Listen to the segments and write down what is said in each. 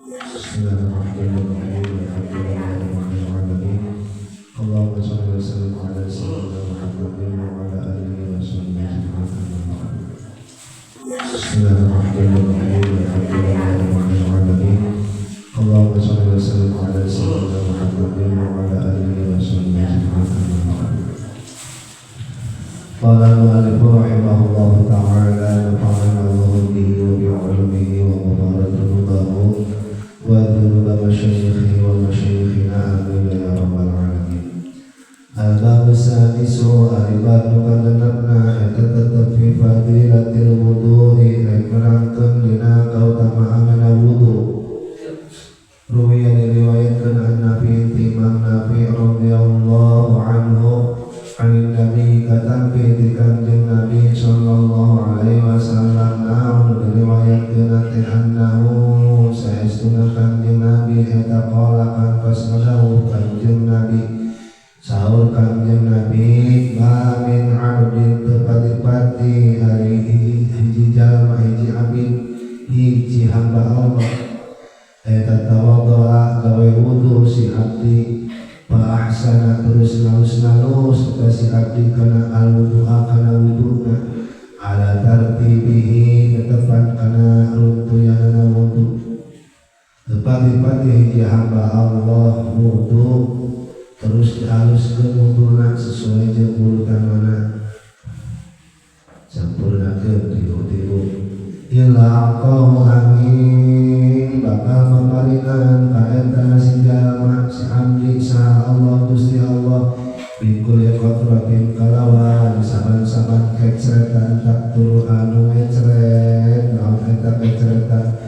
Bismillahirrahmanirrahim. Alhamdulillahi rabbil alamin. Allahumma shalli wa sallim ala sayyidina Muhammadin wa ala alihi wa sahbihi ajma'in. Bismillahirrahmanirrahim. Alhamdulillahi rabbil alamin. Allahumma shalli wa sallim ala sayyidina Muhammadin wa ala alihi wa sahbihi ajma'in. Qala al-mu'allif rahimahullahu ta'ala nafa'ana Allahu bihi wa bi'ulumihi wa ghafara dhunubahu wa dhunuba masyayikhihi wa masyayikhina amin ya rabbal alamin. Al-babu sadisu ari bab nu kagenepna eta tetep fi fadilatil wudu'i rek nerangkeun dina kautamaanna wudu. Ruwiya diriwayatkeun an Nafi ti Imam Nafi radhiyallahu anhu anin Nabi katampi ti Kanjeng Nabi sallallahu alaihi wasallam naon diriwayatkeun teh annahu saestuna Kanjeng Nabi eta qala kantos ngadawuh Kanjeng Nabi saur Kanjeng Nabi ma min abdin teu pati-pati ari hiji jalma hiji abid hiji hamba Allah eta tawaddoa gawe wudu si abdi fa ahsana terus nalus-nalus eta si abdi kana al-wudu'a kana wuduna ala tartibihi tetepan kana runtuyanana wudu. Teu pati-pati hiji hamba Allah wudu terus dihaluskeun wuduna sesuai jeung urutanana sampurnakeun tilu-tilu illa aqahu angin bakal maparinan ka eta si jalma si abdi saha Allah Gusti Allah bikuli qatratin kalawan saban-saban kecretan tak turu anu ngecret naon eta kecretan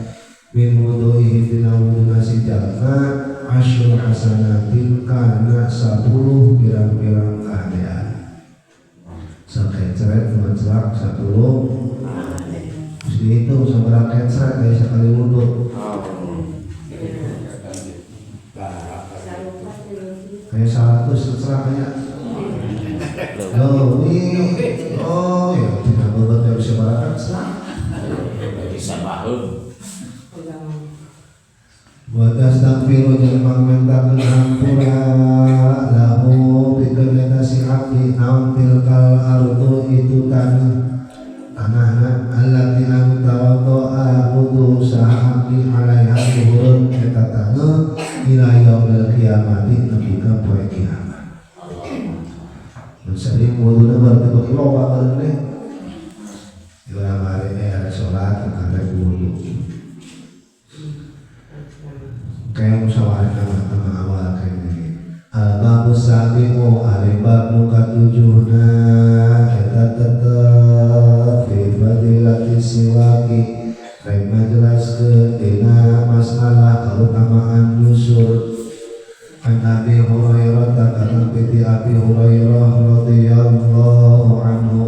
min wudu'ihi dina wuduna si jalma asyru hasanatin kana 10 pirang-pirang kahadean sakecret ngeclak 10 terus dihitung sabaraha kecret kayak sekali wudu kayak 100 keclak kayak oh ya tidak bebat ya bisa barakat keclak bisa baheung. Wa tastaghfiru jeung mangmentakeun hampura lahu pikeun eta si abdi naon tilkal ardu itu tanah tanahna allati anu tawaddoa wudu saha abdi alaiha luhureun eta tanah ila yaumil kiamati nepi ka poe kiamat. Mun sering wuduna berarti beuki loba beureun teh. Di urang mah arek salat karek wudu. Kayak musyawarah sama awal kayak gini. Al-babu sabi'u ari bab nu katujuhna eta tetep fi fadilati siwaki rek ngajelaskeun dina masalah kautamaan nyusur. An Abi Hurairah kana piti Abi Hurairah radhiyallahu anhu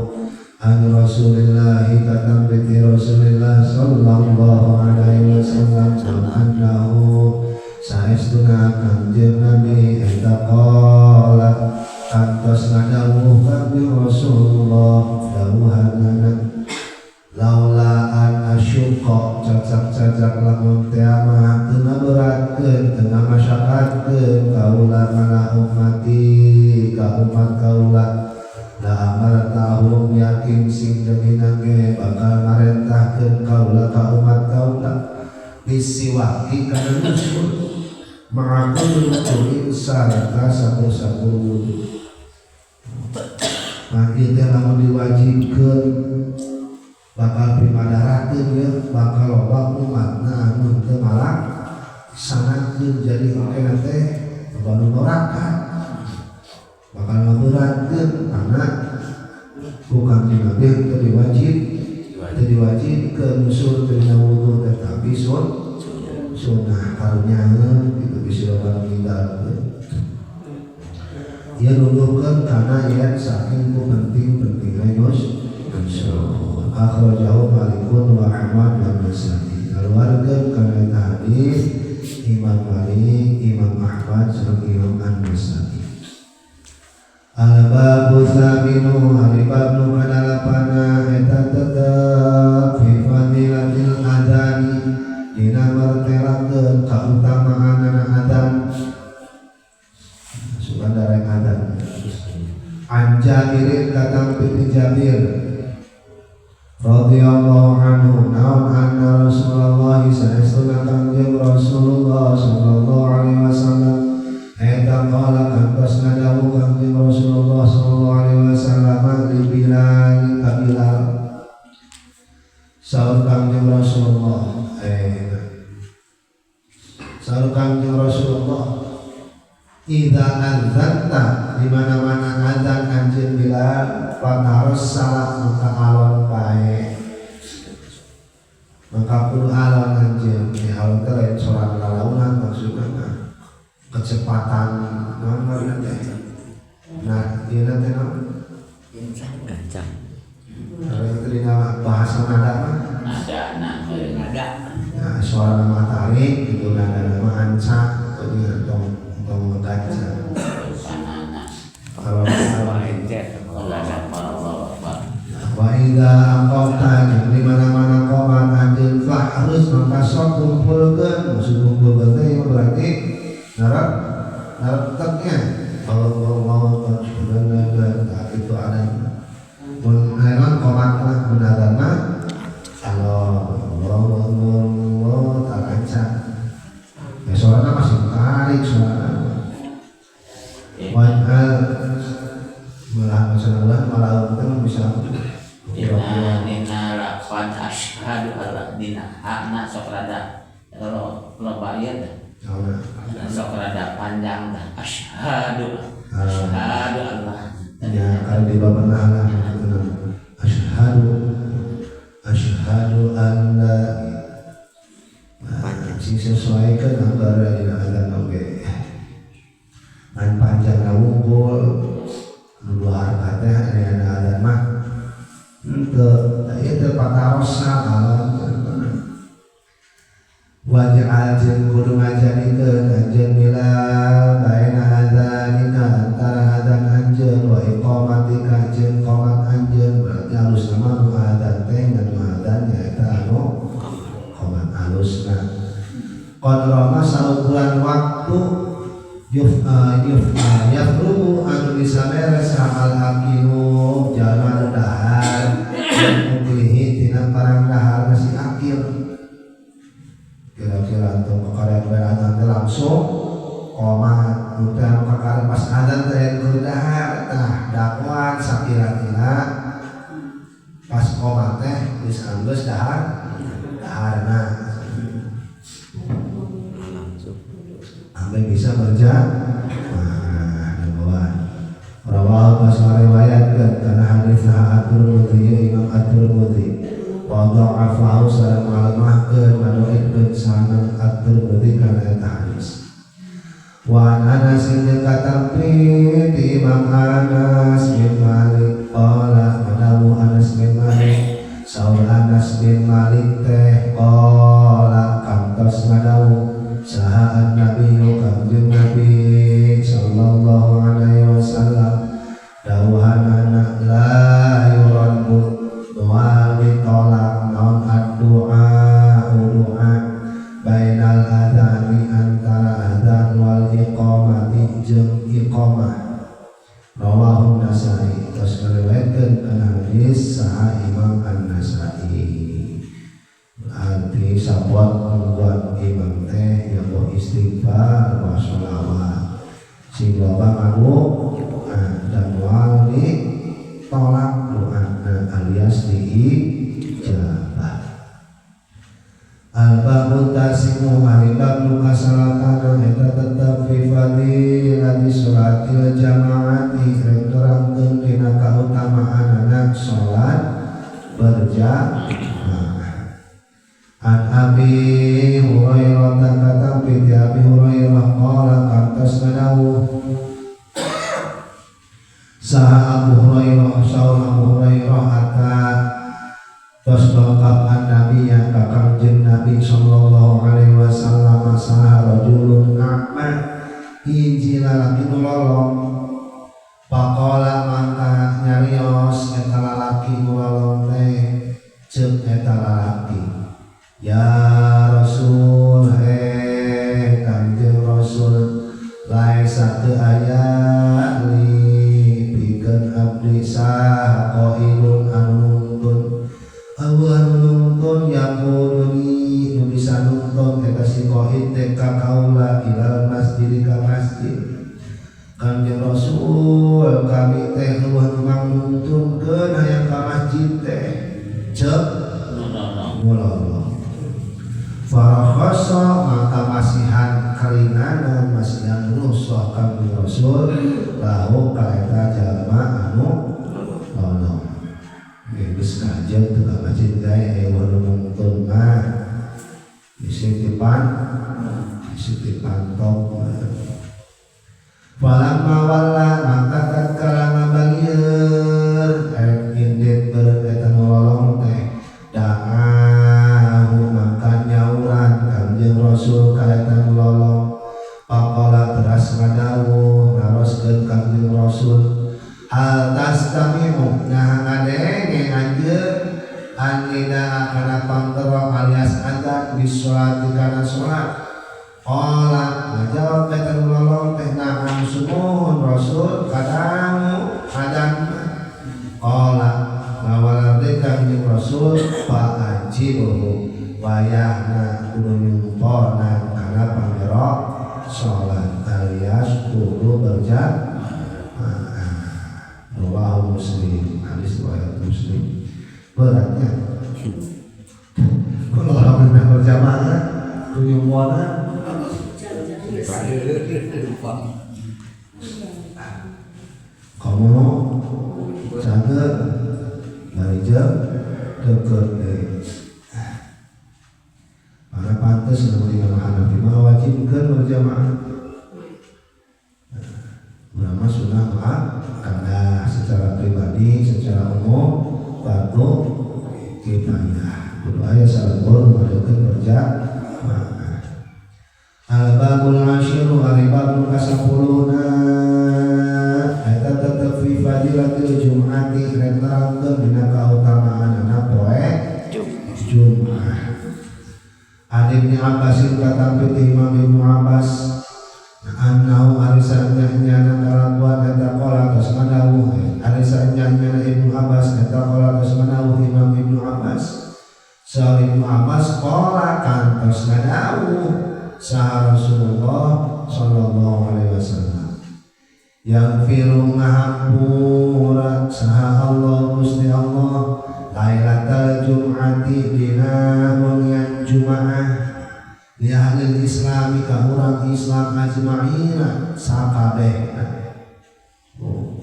an Rasulillah katam piti Rasulillah sallallahu alaihi wasallam annahu saestuna Kanjeng Nabi eta qala kantos ngadawuh Kanjeng Rasulullah dawuhanana laula an asyqa cacak-cacak lamun teh mah teu ngaberatkeun teu ngamasyakatkeun kaula kana ummati ka umat kaula la amartahum yakin sing jaminan ge bakal marentahkeun kaula ka umat kaula bisiwaki kana nyusul ma'akul wudu'in sarta sakur-sakur wudu. Nah ieu teh lamun diwajibkeun bakal pimadarakeun ya bakal loba umatna anu teu malaksanakeun jadi engkena teh loba nu norakan bakal ngaberatkeun karena ku Kanjeng Nabi teu diwajibkeun nyusul teu dina wudu tetapi sunnah karunyaeun gitu bisa loba nu ninggalkeun. Ieu nuduhkeun kana yen saking ku penting-pentingna nyusul. Akhrajahu Malikun wa Ahmad wa Nasa'i. Keluarkeun kana eta hadis Imam Malik, Imam Ahmad sareng Imam An-Nasa'i. Al-babu tsaminu ari bab nu kadalapana eta tetep fi fadilatil adzani dina martelakeun Jabir katampi ti Jabir radhiyallahu anhu naon anna Rasulullah saestuna Kangjeng Rasulullah sallallahu alaihi wasallam eta qala kantos nadawu Kangjeng Rasulullah sallallahu alaihi wasallam li Bilal ka Bilal saur Kangjeng Rasulullah saur Kangjeng Rasulullah idza adzanta di mana-mana adzan anjeun Bilal fatarassala maka alon bae maka kudu alon anjeun di alon teh lain sorang lalaunan maksudna mah kecepatan naon ngaranna teh nah ieu teh naon gancang dina bahasa nada mah nada nah suara nama tarik gitu nada nama ancak tong tong gancang kalau wa idza aqamta jeung di mana-mana qomat anjeun fahrus maka sok kumpulkeun maksud kumpulkeun teh berarti narap narap-teknya Allah Allah nah, itu ada mun aya qomat mah mun adzan mah Allah Allah Allah tarancang ya suarana masih tarik suarana wajal malah masalah malah itu bisa dina lafaz asyhadu alla dina hakna sok rada loba ieu teh sok rada panjang dah asyhadu asyhadu Allah ya kalau di bapak lah asyhadu asyhadu alla sing sesuaikan antara dina azan oge man panjang wungkul nu dua harakat teh aya azan mah henteu ieu teh patarosa alon waj'al jeung kudu ngajadikeun anjeun Bilal baina adzanika antara adzan anjeun wa iqamatika jeung qomat anjeun berarti alusna mah nu adzan teh ngan nu adzan nyaeta anu qomat alusna qadra saukuran waktu yafrugu anu bisa beres al akilu jalma nu dahar muklihi tina parang dahar si akil kira-kira antum kakarek adzan teh langsung qomat nu teh anu kakarek pas adzan teh keur dahar tah dakwaan sakira-kira pas qomat teh geus anggeus dahar daharna sampai bisa berjamaah dakwaan rawahu riwayatkeun kana hadis At-Tirmidzi Imam At-Tirmidzi wa dha'afahu sareng malemahkeun madoifkeun sanad At-Tirmidzi kana eta hadis wa an Anas jeung katampi ti Imam Anas bin Malik qala madawu Anas bin Malik saur Anas bin Malik teh qala kantos madawu saha an-nabiyyu kangjeng Nabi sallallahu alaihi wasallam dawuhanana la yuraddu moal ditolak naon ad-du'a du'a bainal adzani antara adzan wal iqamati jeung iqamah rawahu Nasai tos ngariwayatkeun kana hadis saha Imam An-Nasai berarti sabot nungguan imam teh ya boh istighfar wa sholawat sing loba ngadu dan moal ditolak doa alias diijabah. Al-babu tasimu ari bab nu kasalatana eta tetep fi fadilati sholatil jamaati rek nerangkeun dina kautamaanana salat berjamaah. An Abi Hurairah katampi ti Abi Hurairah qala kantos ngadawuh saha Abu Hurairah saur Abu Hurairah ata tos dongkap an-nabi ya ka Kangjeng Nabi sallallahu alaihi wasallam saha rajulun a'ma hiji lalaki nu lolong faqala mangka nyarios eta lalaki nu lolong teh ceuk eta lalaki ya Rasul he Kangjeng Rasul laisa teu aya li pikeun abdi saha qaidun anu nuntun eueuh anu nuntun yaquluni nu bisa nuntun eta si qaid teh ka kaula ilal masjid ka masjid. Kanjeng Rasul kami teh eueuh nu mangnuntunkeun hayang ka masjid teh ceuk mulolo. Farakhasa maka masihan karinganan masihan rusuh Kanjeng Rasul lahu ka eta jalma anu lolong. Geus kajeun teu ka masjid gae eueuh nu nuntun mah bisi dipantok. Falamma walla maka tatkala ngabalieur erek indit beureum eta nu lolong teh da'ahu maka nyauran Kanjeng Rasul ka eta nu lolong. Faqala teras ngadawuh naroskeun Kanjeng Rasul hal tastami'u nah ngadenge anjeun annida kana pangkerok alias adzan bisolati kana salat. Qala ngajawab eta nu lolong teh na'am sumuhun Rasul kadangu adzan. Qala ngawalar deui Kanjeng Rasul fa ajibuhu wayahna kudu nyumponan kana pangkerok salat alias kudu berjamaah. Rawahu Muslim, hadis riwayat Muslim. Beratnya kalau orang berjamaah kudu nyumponan. Kamu cager dari jam deket deh. Para pantas namun Imam Hanafi mah wajibkan berjamaah. Ulama sunnah mah karena secara pribadi, secara umum fardu kifayah. Kudu aya salbur madakeun berjamaah. Al-babul ashiru ari bab ka-10na eta tetep fi fadilatil jum'ati rek nerangkeun dina kautamaanana poe Jumat. An Ibnu Abbasin katampi ti Imam Ibnu Abbas annahu ari sanyana kalakuan eta qala tos madawuh ari sanyana Ibnu Abbas eta qala tos madawuh Imam Ibnu Abbas. Saur Ibnu Abbas qala kantos madawuh saha Rasulullah sallallahu alaihi wasallam yang firu ngahampura saha Allah Gusti Allah lailatal jum'ati dina wengian Jumaah li ahlil islami ka urang Islam ajma'ina sakabehna. Oh,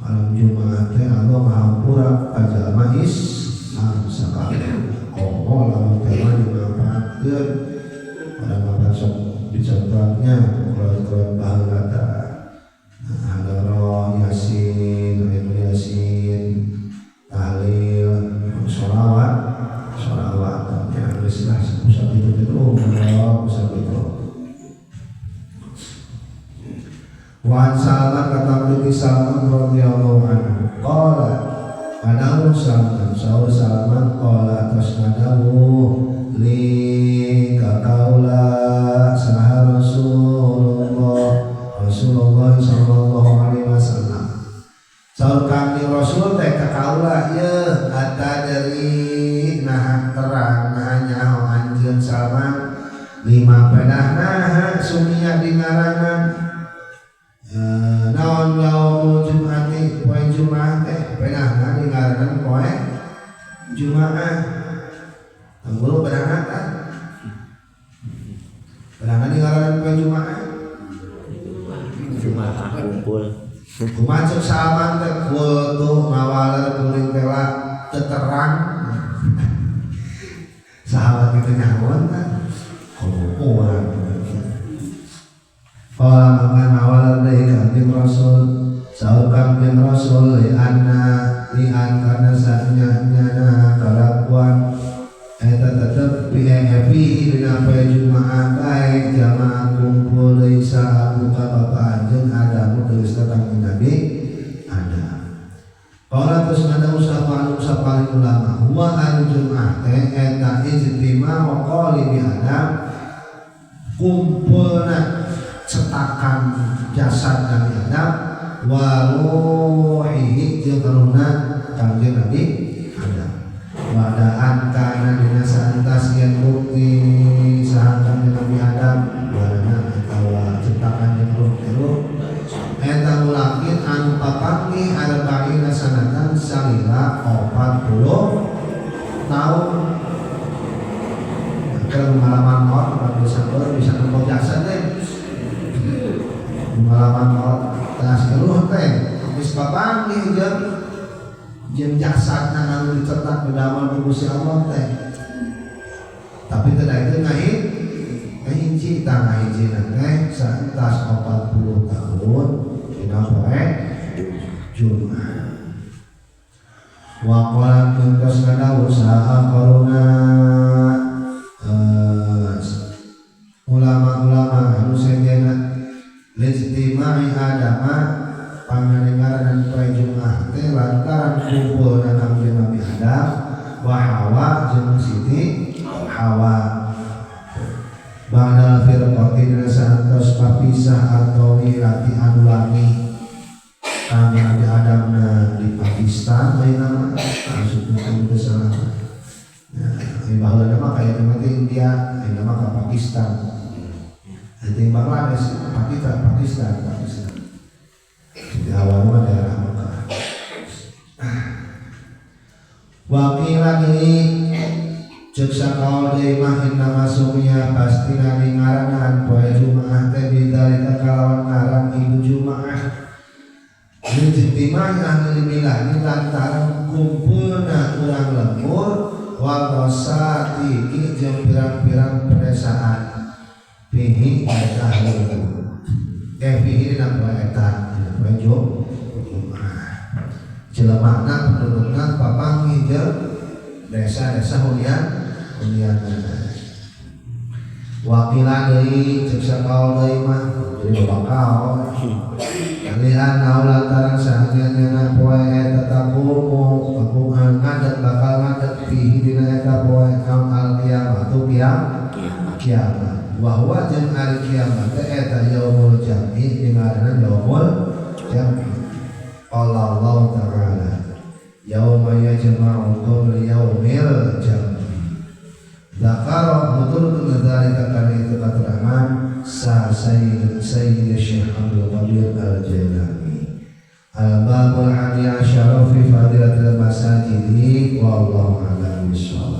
malam Jumaah teh Allah ngahampura ka jalma Islam sakabehna. Oh, lamun teh mah dimanfaatkeun pada mapan sok dicontohnya kolot-kolot baheula teh hadoroh yasin, ilmu yasin, tahlil, sholawat, sholawat ya geus lah pusat itu Allah pusat itu. Wa an Salman kata Salman radhiyallahu anhu qala anahu Salman saur Salman qala tos nadawu li kakaula saha Rasulullah sallallahu alaihi wasallam. Saur Kangjeng Rasul teh ka kaula ieu ata dari nah terang nah nyaho anjeun Salman lima pedah nah sumia dingaranan naon yaumul jum'ati poe Jumaah teh pedahna dingaranan poe Jumaah. Tanggul pedahna tah pedahna dingaranan poe Jumaah. Jumaah kumpul. Kumaha ceuk Salman teh kultu ngawaler kuring teh teu terang. Sahabat kitu nyahoan tah. Komo urang. Qala maka ngawaler deui Kangjeng Rasul saur Kangjeng Rasul li anna li an kana sanyana kalakuan eta tetep fi dina poe Jumaah bae jamaah kumpul deui saha bapa anjeun Adamu tegasna Kangjeng Nabi Adam. Qala terus ada usaha paling ulama huwa al Jumaah teh eta ijtima wa qalibi Adam kumpulna cetakan jasad Nabi Adam wa ruhihi jeung ruhna Kangjeng Nabi Adam. Wadaan kana dina saentas yen bukti saha Kangjeng Nabi Adam warna atawa ciptakan jeung ruh ruh eta mulakin anu papanggih arba'ina sanatan salila 40 tahun. Kalau pengalaman maut bisa bisa nempo jasa teh pengalaman maut tas ruh teh geus papanggih jeung jasadna anu dicetak di dalam ku Gusti Allah teh. Tapi teh itu ngahiji tah ngahijina teh saentas 40 tahun dina poe Jumat. Wa qala tuntos ngadawuh saha qaruna ulama-ulama anu sejenna lijtima'i adama pangadengaran poe Jumat teh lantaran kumpulna Kangjeng Nabi Adam wa Hawa jeung Siti Hawa ba'dal firqati dina saentos papisah atau wirati anu lami Kangjeng Nabi Adam na di Pakistan ayeuna mah maksudna teu salah. Ya, baheula mah kaya mah teh India, ayeuna mah ka Pakistan. Nanti Bangladesh, Pakistan, Pakistan, Pakistan. Di awal mah daerah Mekah. Wakila deui ceuk sakaol deui mah inna masumia pastina dingaranan poe Jumaah teh bidzalika kalawan ngaran ibu Jumaah. Lijtimai ahli biladi lantaran kumpulna urang lembur wal wasati jeung pirang-pirang pedesaan fihi eta lembur. Fihi dina poe eta dina poe Jumaah. Jelemana pendudukna papanggih jeung desa-desa hunian hunian. Wakila deui ceuk sakaol deui mah jadi bakal lian lantaran sahanya poe eta taqumu pakungan ngadeg bakal ngadeg fihi dina eta poe naon al kiamatu kiamat wa huwa jeung ari kiamat teh eta yaumul jam'i dingaranna yaumul jam'i. Qala Allah ta'ala yauma yajma'ukum liyaumil jam'i. Zakara nuturkeun dzalika kana itu katerangan sa Sayyid Syekh Abdul Qadir Al-Jailani. Al-babul hadi asyara fi fadilatil masajidi wallahu a'lam bishawab.